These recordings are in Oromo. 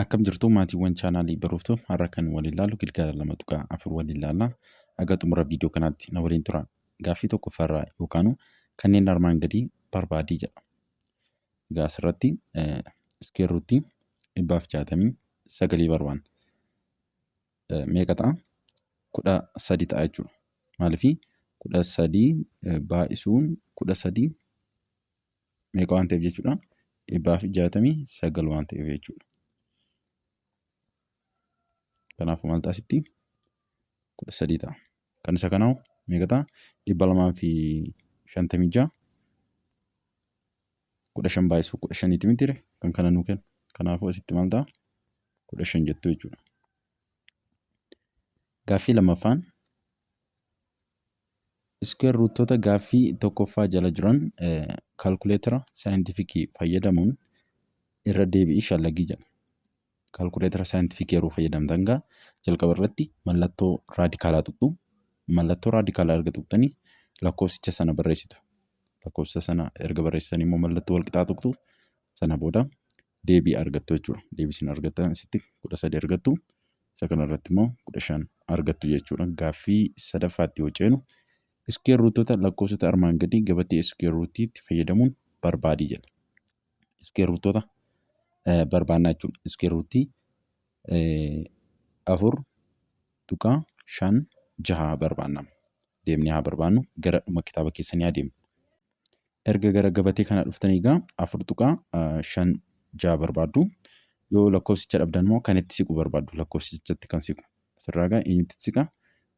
Akkam jirtu maatiiwwan chaanaalii Baruuftuu? Har'a kan waliin ilaallu gilgaala 2.4 waliin ilaalla. Haga xumura viidiyoo kanaatti na waliin tura. Gaaffii tokkoffaarraa yookaan kanneen armaan gadii barbaadii jedha. Egaa asirratti iskeer ruutii 169 barbaanna. Meeqa ta'a? 13 ta'a jechuudha. Maaliifii 13 baay'isuun 13 meeqa waan ta'eef jechuudha? 169 waan ta'eef jechuudha. Kanaafuu maal ta'a asitti? 13 ta'a. Kan isa kanaa meeqa ta'a? 256 15 baay'isuu 15ti miti kan kana nuu kennu. Kanaafuu asitti maal ta'a? 15 jettu jechuudha. Gaaffii lammaffaan iskuweer ruutoota gaaffii tokkoffaa jala jiran kaalkuleetara saayintifikii fayyadamuun irra deebi'ii shallagii jedha. Kaalkuleetara saayintifikii yeroo fayyadamtan gaa jalqaba irratti mallattoo raadikaalaa tuqxu. Mallattoo raadikaalaa erga tuqxanii lakkoofsicha sana barreessitu. Lakkoofsa sana erga barreessitanii immoo mallattoo walqixaa tuqxu. Sana booda deebii argattu jechuudha. Deebii isin argattan asitti 13 argattu. Isa kana irratti immoo 15 argattu jechuudha. Gaaffii sadaffaatti yoo ceenu iskuweer ruutoota lakkoofsota armaan gadii gabatee iskuweer ruutiitti fayyadamuun barbaadii jedha. Iskuweer ruutoota barbaannaa jechuudha. Iskuweer ruutii 4.56 barbaanna. Deemnee haa barbaannu, gara dhuma kitaaba keessanii adeemu. Erga gara gabatee kana dhuftanii egaa 4.56 barbaaddu. Yoo lakkoofsicha dhabdan immoo kan itti siqu barbaaddu. Lakkoofsichatti kan siqu. Asirraa egaa eenyutti itti siqa?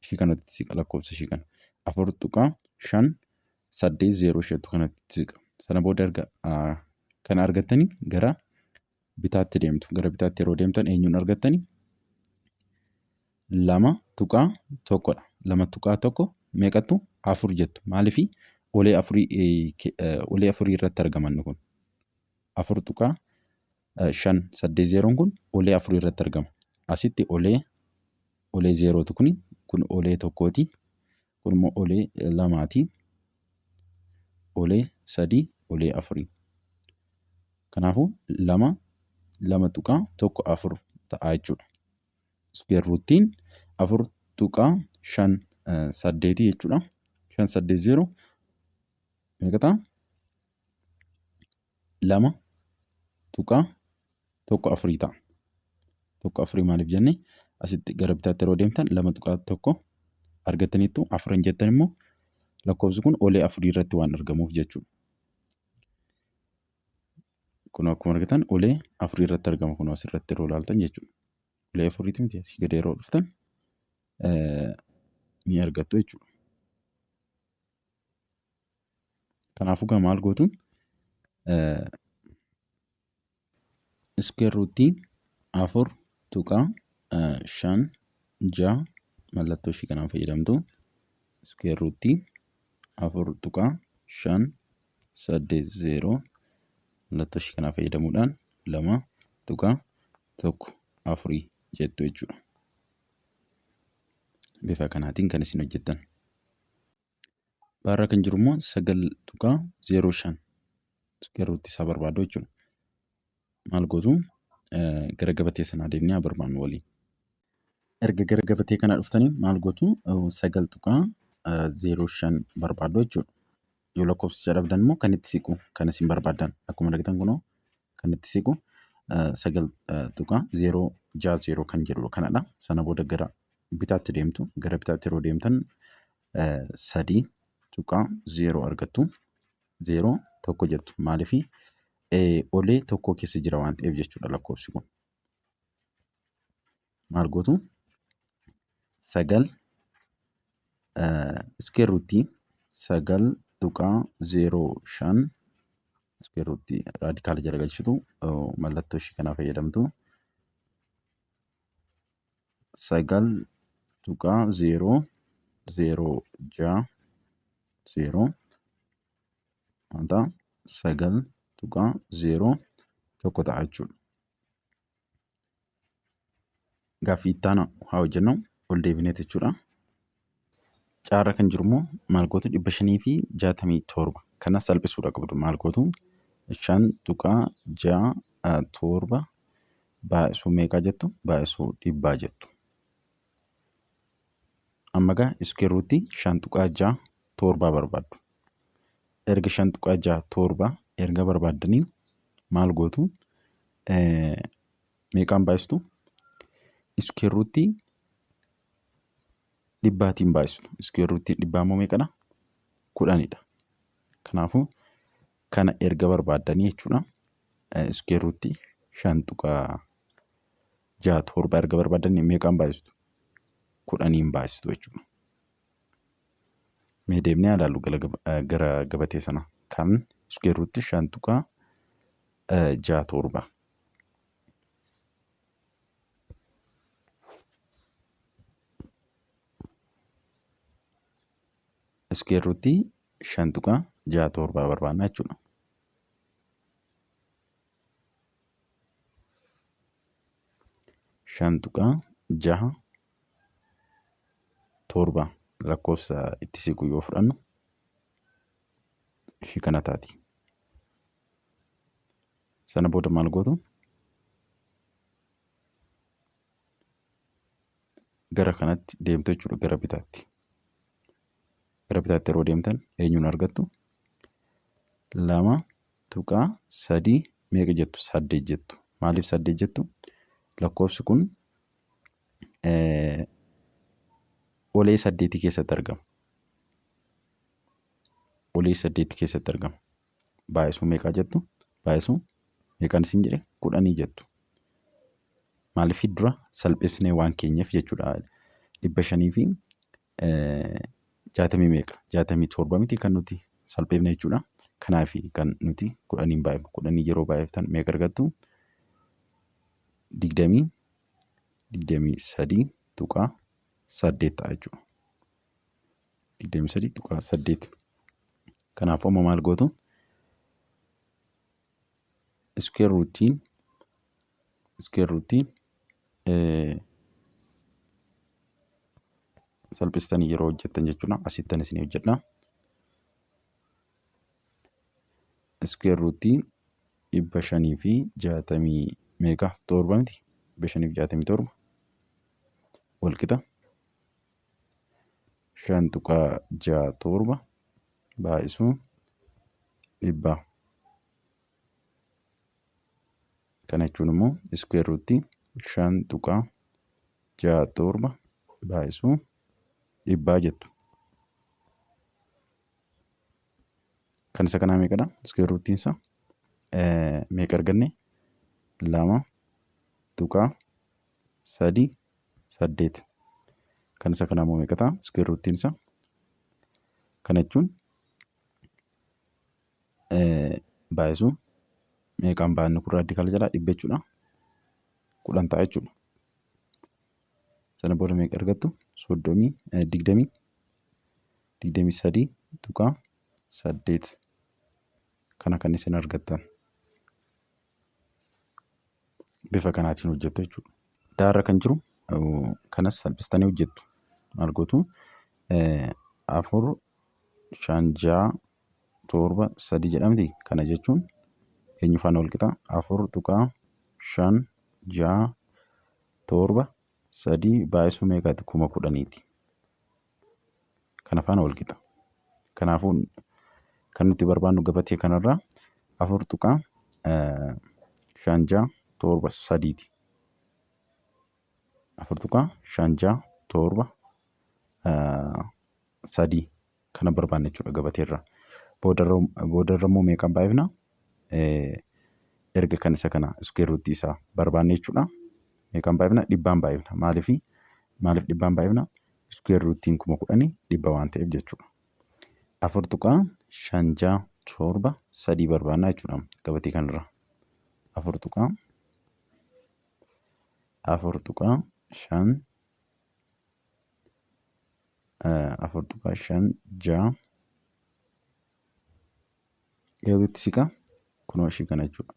Ishii kanatti itti siqa, lakkoofsa ishii kana. 4.580 isheetu kanatti itti siqa. Sana booda erga kana argattanii gara bitaatti deemtu. Gara bitaatti yeroo deemtan eenyuun argattani? 2.1dha. 2.1 meeqattu? Afur jettu. Maaliifi olee afurii, olee afurii irratti argaman kun. 4.580 kun olee afurii irratti argama. Asitti olee zeerootu kuni, kun olee tokkooti. Kun immoo olee lamaati. Olee sadii, olee afurii. Kanaafuu 2.14 ta'a jechuudha. Iskuweer ruutiin 4.58 jechuudha. 580 meeqa ta'a? 2.14 ta'a. Tokko afurii maaliif jenne, asitti gara bitaatti yeroo deemtan 2.1 argattaniittu, afuran jettan immoo lakkoofsi kun olee afurii irratti waan argamuuf jechuudha. Kun akkuma argitan olee afurii irratti argama, kun asirratti yeroo ilaaltan jechuudha. Olee afuriiti miti, asii gadi yeroo dhuftan ni argattu jechuudha. Kanaafuu gaa maal gootu? Iskuweer ruutii 4.56 mallattoo ishii kanaan fayyadamtu. Iskuweer ruutii 4.580 mallattoo ishii kanaan fayyadamuudhaan 2.14 jettu jechuudha. Bifa kanaatiin kan isin hojjettan. Baarraa kan jiru immoo 9.05 iskuweer ruutii isaa barbaadu jechuudha. Maal gootu? Gara gabatee sanaa deemnee haa barbaannu waliin. Erga gara gabatee kana dhuftanii maal gootu? 9.05 barbaaddu jechuudha. Yoo lakkoofsicha dhabdan immoo kan itti siqu kan isin barbaaddan, akkuma argitan kunoo kan itti siqu 9.060 kan jedhu kanadha. Sana booda gara bitaatti deemtu. Gara bitaatti yeroo deemtan 3.0 argattu. 0 1 jettu. Maaliif? Olee tokko keessa jira waan ta'eef jechuudha lakkoofsi kun. Maal gootu? 9 iskuweer ruutii 9.05 iskuweer ruutii raadikaala jala galchitu, mallattoo ishii kanaa fayyadamtu. 9.0060 maal ta'a? 9.01 ta'a jechuudha. Gaaffii itti aanu haa hojjennu, ol deebineet jechuudha. Caarra kan jiru immoo maal gootu? 567 kana salphisuudha qabdu. Maal gootu? 5.67 Baay'isuu meeqaa jettu? Baay'isuu dhibbaa jettu. Amma egaa iskuweer ruutii 5.67 barbaaddu. Erga 5.67 erga barbaaddanii maal gootu? Meeqaan baay'istu? Iskuweer ruutii dhibbaatiin baay'istu. Iskuweer ruutiin dhibbaa immoo meeqadha? Kudhanidha. Kanaafuu kana erga barbaaddanii jechuudha. Iskuweer ruutii 5.67 erga barbaaddanii meeqaan baay'istu? Kudhaniin baay'istu jechuudha. Mee deemnee haa ilaallu gara gabatee sana kan iskuweer ruutii 5.67. Iskuweer ruutii 5.67 barbaanna jechuudha. 5.67 lakkoofsa itti siqu yoo fudhannu ishii kana taati. Sana booda maal gootu? Gara kanatti deemtu jechuudha, gara bitaatti. Gara bitaatti yeroo deemtan eenyuun argattu? 2.3 meeqa jettu? 8 jettu. Maaliif 8 jettu? Lakkoofsi kun olee saddeetii keessatti argama. Olee saddeetii keessatti argama. Baay'isuu meeqaa jettu? Baay'isuu meeqaan isin jedhe? Kudhanii jettu. Maaliif dura salphisnee waan keenyeef jechuudha. Dhibba shanii fi jaatamii meeqa? 67 miti kan nuti salphifne jechuudha. Kanaaf kan nuti kudhaniin baay'ifnu. Kudhanii yeroo baay'iftan meeqa argattu? 23.8 ta'a jechuudha. 23.8. Kanaafuu amma maal gootu? Iskuweer ruutiin salphistanii yeroo hojjettan jechuudha. Asittan isinii hojjedha. Iskuweer ruutii dhibba shanii fi jaatamii meeqa? Torba miti? 567 walqixa 5.67 baay'isuu dhibba. Kana jechuun immoo iskuweer ruutii 5.67 baay'isuu dhibbaa jettu. Kan isa kanaa meeqadha? Iskuweer ruutiin isaa meeqa arganne? 2.38. Kan isa kanaa immoo meeqa ta'a? Iskuweer ruutiin isaa kana jechuun baay'isuu meeqaan baay'inni kun raadikaala jalaa dhibba jechuudha. 10 ta'a jechuudha. Sana booda meeqa argattu? Soddomii digdamii 23.8 kana kan isin argattan. Bifa kanaatiin hojjettu jechuudha. Daarra kan jiru kanas salphistanii hojjettu. Maal gootu? 4 5 6 7 3 jedhamti. Kana jechuun eenyu faana wal qixa? 4.5 6 7 3 baay'isuu meeqaati? 10,000ti. Kana faana wal qixa. Kanaafuu kan nuti barbaannu gabatee kanarraa 4.5 6 7 3ti. 4.5 6 7 3 kana barbaanna jechuudha gabateerraa. Boodarra immoo meeqaan baay'ifna? Erga kan isa kana iskuweer ruutii isaa barbaanne jechuudha. Meeqaan baay'ifna? Dhibbaan baay'ifna. Maaliif? Maaliif dhibbaan baay'ifna? Iskuweer ruutiin 10,000 dhibba waan ta'eef jechuudha. 4.5 6 7 3 barbaanna jechuudha gabatee kanarra. Afur tuqaa 4.5 4.56 eewwitti siqa kunoo ishii kana jechuudha.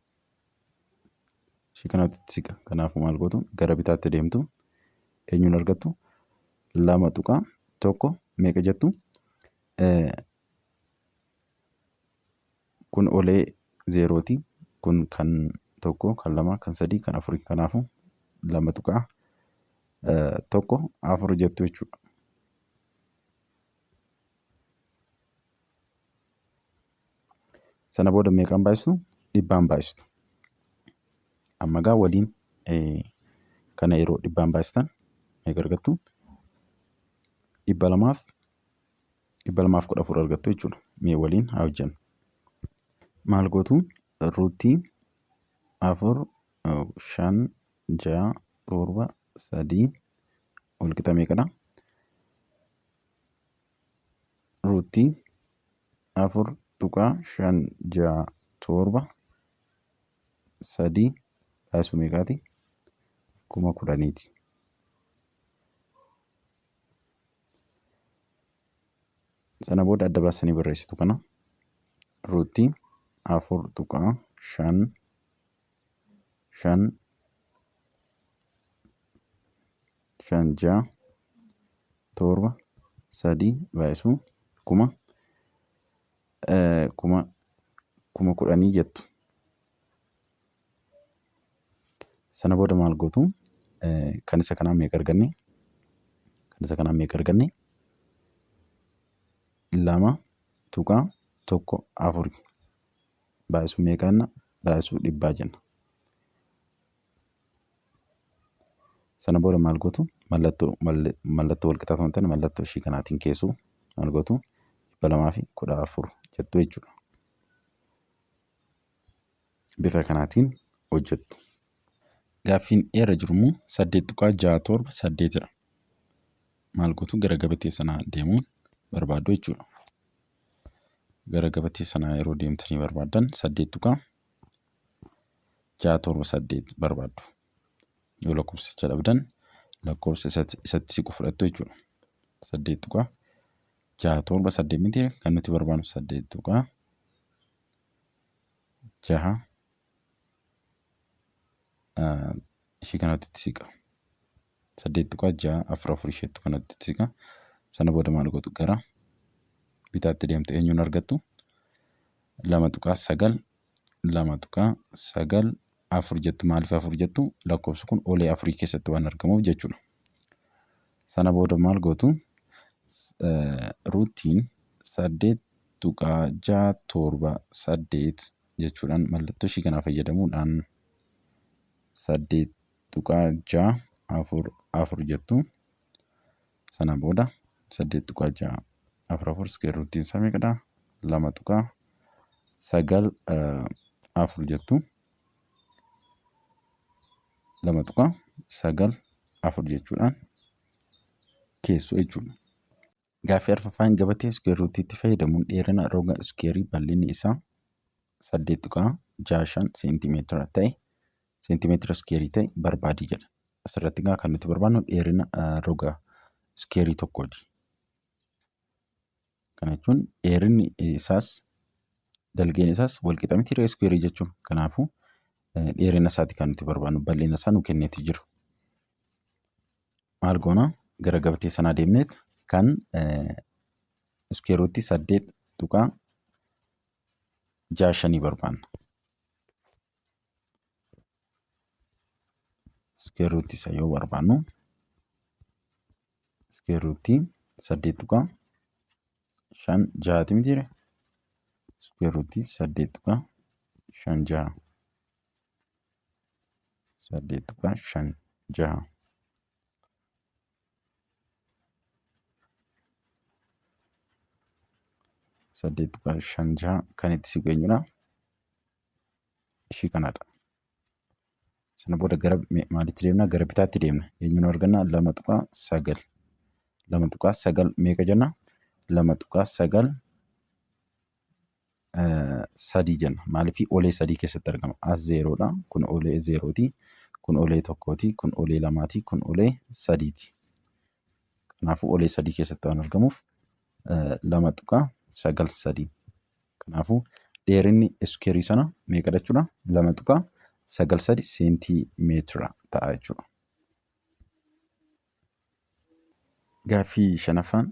Ishii kanatti siqa. Kanaafuu maal gootu? Gara bitaatti deemtu. Eenyuun argattu? 2.1 meeqa jettu? Kun olee zeerooti. Kun kan Tokko, kan lama, kan sadii, kan afurii. Kanaafuu 2.14 jettu jechuudha. Sana booda meeqaan baay'istu? Dhibbaan baay'istu. Amma egaa waliin kana yeroo dhibbaan baay'istan meeqa argattu? Dhibba lamaaf 214 argattu jechuudha. Mee waliin haa hojjennu. Maal gootu? Ruutii 4 5 6 7 3 wal qixa meeqadha? Ruutii 4.567 3 baay'isuu meeqaati? 10,000ti. Sana booda adda baastanii barreessitu kana ruutii 4.5 5 5 6 7 3 baay'isuu kuma kuma 10,000 jettu. Sana booda maal gootu? Kan isa kanaa meeqa arganne? Kan isa kanaa meeqa arganne? 2.14 baay'isuu meeqa jenna? Baay'isuu dhibbaa jenna. Sana booda maal gootu? Mallattoo mallattoo wal qixaa ta'an mallattoo ishii kanaatiin keessuu maal gootu? 214 jettu jechuudha. Bifa kanaatiin hojjettu. Gaaffiin irra jiru immoo 8.678 dha. Maal gootu? Gara gabatee sanaa deemuun barbaaddu jechuudha. Gara gabatee sanaa yeroo deemtanii barbaaddan 8.678 barbaaddu. Yoo lakkoofsicha dhabdan lakkoofsa isatti siqu fudhattu jechuudha. 8.678 miti kan nuti barbaadnu 8.6 ishii kanatti itti siqa. 8.644 isheettu kanatti itti siqa. Sana booda maal gootu? Gara bitaatti deemtu eenyuun argattu? 2.9 2.94 jettu. Maaliif afur jettu? Lakkoofsi kun olee afurii keessatti waan argamuuf jechuudha. Sana booda maal gootu? Ruutiin 8.678 jechuudhaan mallattoo ishii kanaa fayyadamuudhaan 8.644 jettu. Sana booda 8.644 iskeer ruutiin isaa meeqadha? 2.94 jettu. 2.94 jechuudhaan keessu jechuudha. Gaaffii arfaffaan gabatee iskeer ruutiitti fayyadamuun dheerina roga iskeerii bal'inni isaa 8.65 seentimeetira ta'e seentimeetira iskeerii ta'e barbaadi jedha. Asirratti egaa kan nuti barbaannu dheerina roga iskeerii tokkooti. Kana jechuun dheerinni isaas dalgeen isaas wal qixa miti iskeerii jechuun. Kanaafuu dheerina isaati kan nuti barbaannu bal'ina isaa nu kenneeti jira. Maal goona? Gara gabatee sanaa deemneet kan iskeeruutti 8.65 barbaanna. Iskeeruutti isa yoo barbaannu iskeeruutti 8.56ti mitiire? Iskeeruutti 8.56 8.56 8.56 kan itti siqu eenyudha? Ishii kanadha. Sana booda gara maalitti deemna? Gara bitaatti deemna. Eenyuun arganna? 2.9. 2.9 meeqa jenna? 2.9 3 jenna. Maaliif olee sadii keessatti argama. As zeeroodha. Kun olee zeerooti. Kun olee tokkooti. Kun olee lamaati. Kun olee sadiiti. Kanaafuu olee sadii keessatti waan argamuuf 2.93. Kanaafuu dheerinni iskeerii sana meeqadha jechuudha? 2.93 seentiimeetira ta'a jechuudha. Gaaffii shanaffaan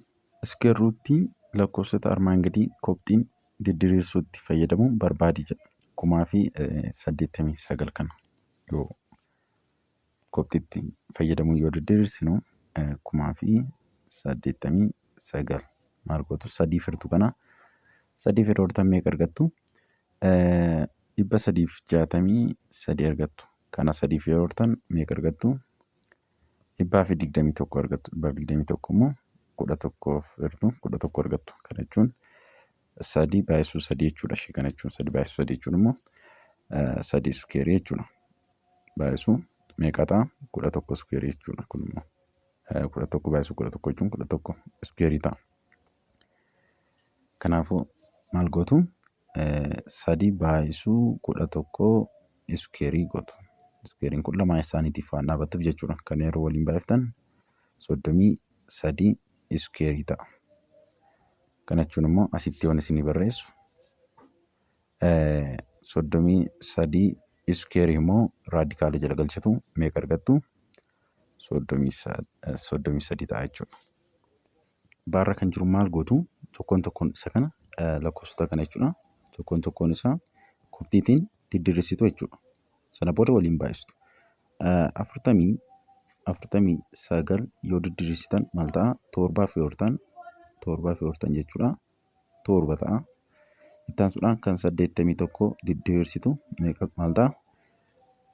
iskeer ruutii lakkoofsota armaan gadii kophxiin didiriirsuutti fayyadamuun barbaadi jedha. 1089 kana yoo kopxiitti fayyadamuun yoo diddiirsinu, 1089 maal gootu? Sadii firtu kana sadii yeroo hirtan meeqa argattu? 363 argattu. Kana sadiif yeroo hirtan meeqa argattu? 121 argattu. 121 immoo 11f hirtu 11 argattu. Kana jechuun sadii baay'isuu sadii jechuudha. Ishee kana jechuun sadii baay'isuu sadii jechuun immoo sadii iskuweerii jechuudha. Baay'isuu meeqa ta'a? 11 iskuweerii jechuudha. Kun immoo 11 baay'isuu 11 jechuun 11 iskuweerii ta'a. Kanaafuu maal gootu? Sadii baay'isuu 11 iskuweerii gootu. Iskuweeriin kun lamaan isaaniitiif waan dhaabattuuf jechuudha. Kan yeroo waliin baay'iftan 33 iskuweerii ta'a. Kana jechuun immoo asitti yoon isinii barreessu, 33 iskuweerii immoo raadikaala jala galchitu meeqa argattu? 33 ta'a jechuudha. Baarra kan jiru maal gootu? Tokkoon tokkoon isa kana, lakkoofsota kana jechuudha. Tokkoon tokkoon isaa kopxiitiin diddiirsitu jechuudha. Sana booda waliin baay'istu. 49 yoo diddiirsitan maal ta'a? Torbaaf yoo hirtan, torbaaf yoo hirtan jechuudha, torba ta'a. Itti aansuudhaan kan 81 diddiirsitu meeqa, maal ta'a?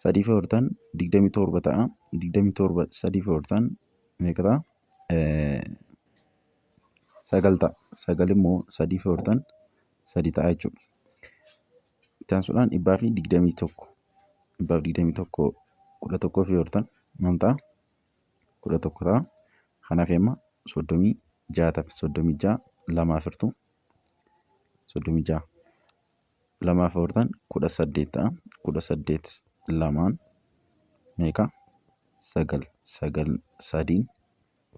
Sadiif yoo hirtan 27 ta'a. 27 sadiif yoo hirtan meeqa ta'a? Sagal ta'a. Sagal immoo sadiif yoo hirtan sadi ta'a jechuudha. Itti aansuudhaan 121, 121 11f yoo hirtan maal ta'a? 11 ta'a. Kanaaf amma 36 ta'a. 36 lamaaf hirtu, 36 lamaaf yoo hirtan 18 ta'a. 18 lamaan meeqa? Sagal. Sagal sadiin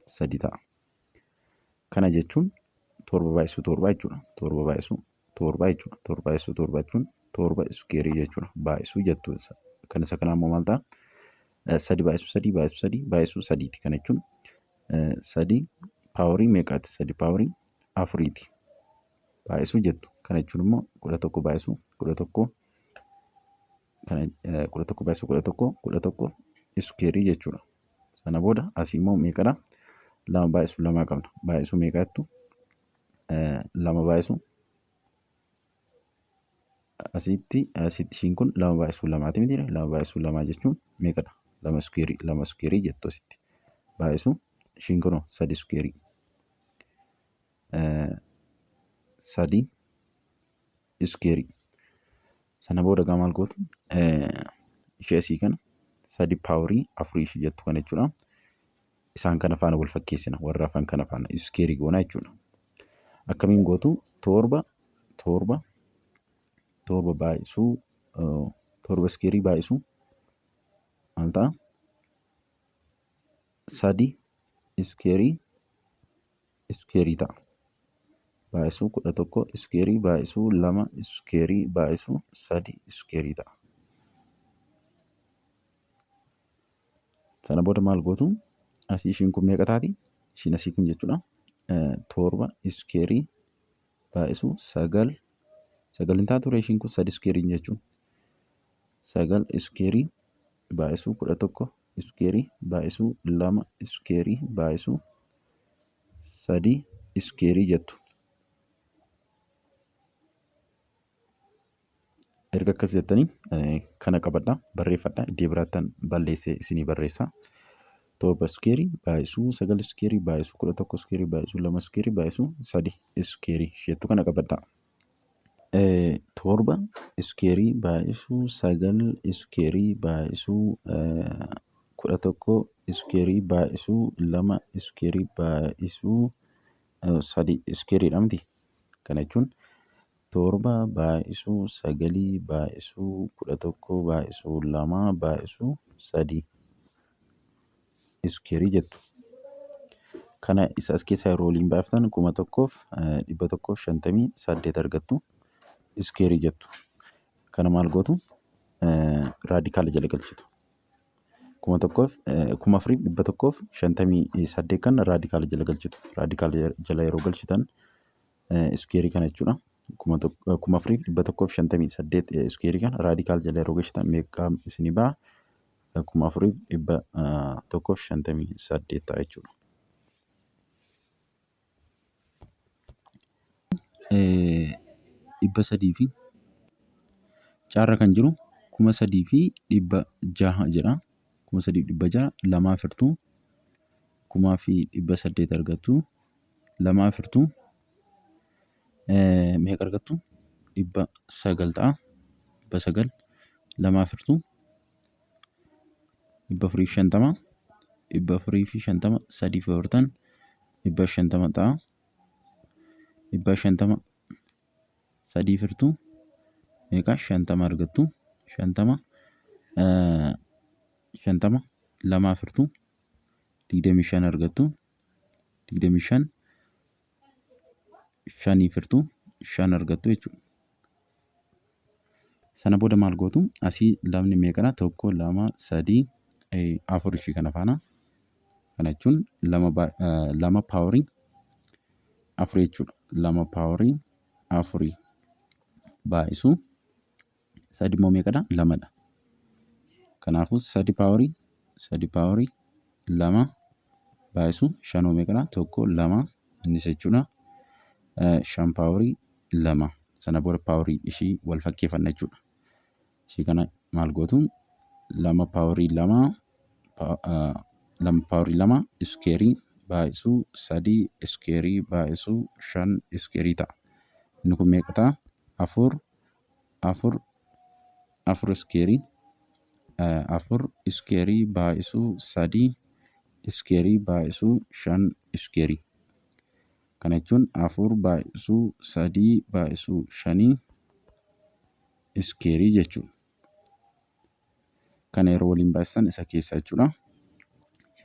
sadi ta'a. Kana jechuun torba baay'isuu torba jechuudha. Torba baay'isuu torba jechuudha. Torba baay'isuu torba jechuun torba iskuweerii jechuudha. Baay'isuu jettu. Kan isa kanaa immoo maal ta'a? Sadi baay'isuu sadii baay'isuu sadii baay'isuu sadiiti. Kana jechuun sadi paaworii meeqaati? Sadi paaworii afuriiti. Baay'isuu jettu. Kana jechuun immoo 11 baay'isuu 11, 11 baay'isuu 11, 11 iskuweerii jechuudha. Sana booda asii immoo meeqadha? Lama baay'isuu lamaa qabna. Baay'isuu meeqa jettu? Lama baay'isuu asitti ishiin kun lama baay'isuu lamaati miti? Lama baay'isuu lamaa jechuun meeqadha? Lama iskuweerii, lama iskuweerii jettu asitti. Baay'isuu ishiin kunoo sadi iskuweerii. Sadi iskuweerii. Sana booda gaa maal gootu? Ishee asii kana sadi paaworii afurii ishee jettu kana jechuudha. Isaan kana faana wal fakkeessina, warra hafan kana faana iskuweerii goona jechuudha. Akkamiin gootu? Torba, torba, torba baay'isuu torba iskuweerii baay'isuu maal ta'a? Sadi iskuweerii iskuweerii ta'a. Baay'isuu 11 iskuweerii baay'isuu lama iskuweerii baay'isuu sadi iskuweerii ta'a. Sana booda maal gootu? Asii ishiin kun meeqa taati? Ishiin asii kun jechuudha. Torba iskuweerii baay'isuu sagal, sagal hin taatu ishiin kun sadi iskuweerii jechuun. Sagal iskuweerii baay'isuu 11 iskuweerii baay'isuu lama iskuweerii baay'isuu sadi iskuweerii jettu. Erga akkas jettanii kana qabadhaa, barreeffadhaa, iddoo biraattan balleessee isinii barreessa. Torba iskuweerii baay'isuu sagal iskuweerii baay'isuu 11 iskuweerii baay'isuu lama iskuweerii baay'isuu sadi iskuweerii isheettu kana qabadhaa. Torba iskuweerii baay'isuu sagal iskuweerii baay'isuu 11 iskuweerii baay'isuu lama iskuweerii baay'isuu sadi iskuweeriidha miti. Kana jechuun torba baay'isuu sagalii baay'isuu 11 baay'isuu lama baay'isuu sadi iskuweerii jettu. Kana isa as keessaa yeroo waliin baaftan 1158 argattu, iskuweerii jettu. Kana maal gootu? Raadikaala jala galchitu. 4158 kan raadikaala jala galchitu. Raadikaala jala yeroo galchitan iskuweerii kana jechuudha. 4158 square kana radical jala yeroo galchitan meeqa isinii ba'a? 4158 ta'a jechuudha. Dhibba sadii fi caarra kan jiru 3600 jedha. 3600 lamaaf hirtuu 1800 argattu. Lamaaf hirtuu meeqa argattu? 900 ta'a. 900 lamaaf hirtuu 450 450 sadiif yoo hirtan 150 ta'a. 150 sadiif hirtuu meeqa? 50 argattu. 50 50 lamaaf hirtuu 25 argattu. 25 shaniif hirtuu 5 argattu jechuudha. Sana booda maal gootu? Asii lamni meeqadha? 1, 2, 3, 4 ishii kana faana. Kana jechuun lama paaworii afurii jechuudha. Lama paaworii afurii baay'isuu sadi immoo meeqadha? Lamadha. Kanaafuu sadi paaworii lama baay'isuu shanoo meeqadha? Tokko, lama innis jechuudha. Shan paaworii lama. Sana booda paaworii ishii wal fakkeeffanna jechuudha. Ishii kana maal gootu? Lama paaworii lama lama paaworii lama square baay'isuu sadii square baay'isuu shan square ta'a. Inni kun meeqa ta'a? Afur, afur, afur square, afur square baay'isuu sadii square baay'isuu shan square. Kana jechuun afur baay'isuu sadii baay'isuu shanii square jechuudha. Kana yeroo waliin baay'istan isa keessa jechuudha.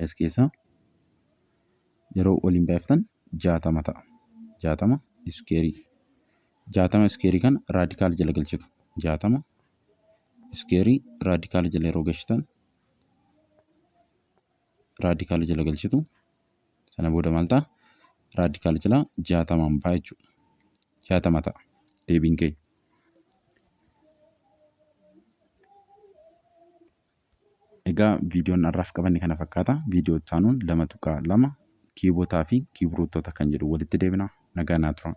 Isa keessa yeroo waliin baay'iftan 60 ta'a. 60 square. 60 square kana radical jala galchitu. 60 square radical jala yeroo galchitan, radical jala galchitu. Sana booda maal ta'a? Radical jala 60n ba'a jechuudha. 60 ta'a deebiin keenya. Egaa viidiyoon har'aaf qabanne kana fakkaata. Viidiyoo itti aanuun 2.2 kiibotaa fi kiibruutota kan jedhu walitti deebina. Nagaa naa tura.